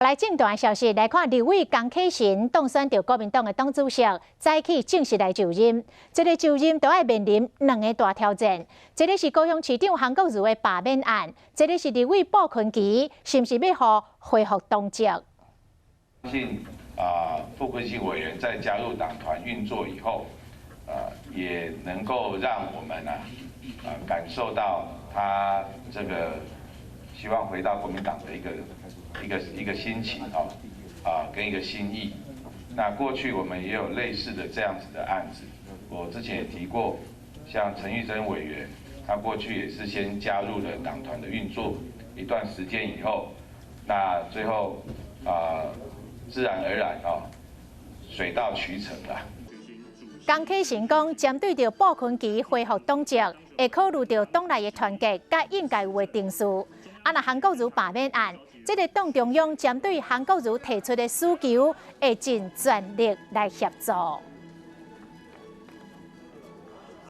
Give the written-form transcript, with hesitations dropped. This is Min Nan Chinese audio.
來政壇消息來看，立委江啟臣當選著國民黨的黨主席，早起正式來就任。這个就任都愛面臨兩个大挑戰，一个是高雄市長韓國瑜的罷免案，一个是立委傅崐萁，是毋是欲予恢復黨籍？相信啊，傅崐萁委員在加入黨團運作以後，也能夠讓我們啊感受到他這個希望回到國民黨的一個心情哦，啊，跟一個心意。那過去我們也有類似的這樣子的案子，我之前也提過，像陳玉珍委員，他過去也是先加入了黨團的運作一段時間以後，那最後啊，自然而然哦，水到渠成啦。江啟臣講，針對著傅崐萁恢復黨籍，會考慮著黨內的團結，佮應該有的程序。啊，若韓國瑜罷免案，這个黨中央針對韓國瑜提出的訴求，會盡全力來協助。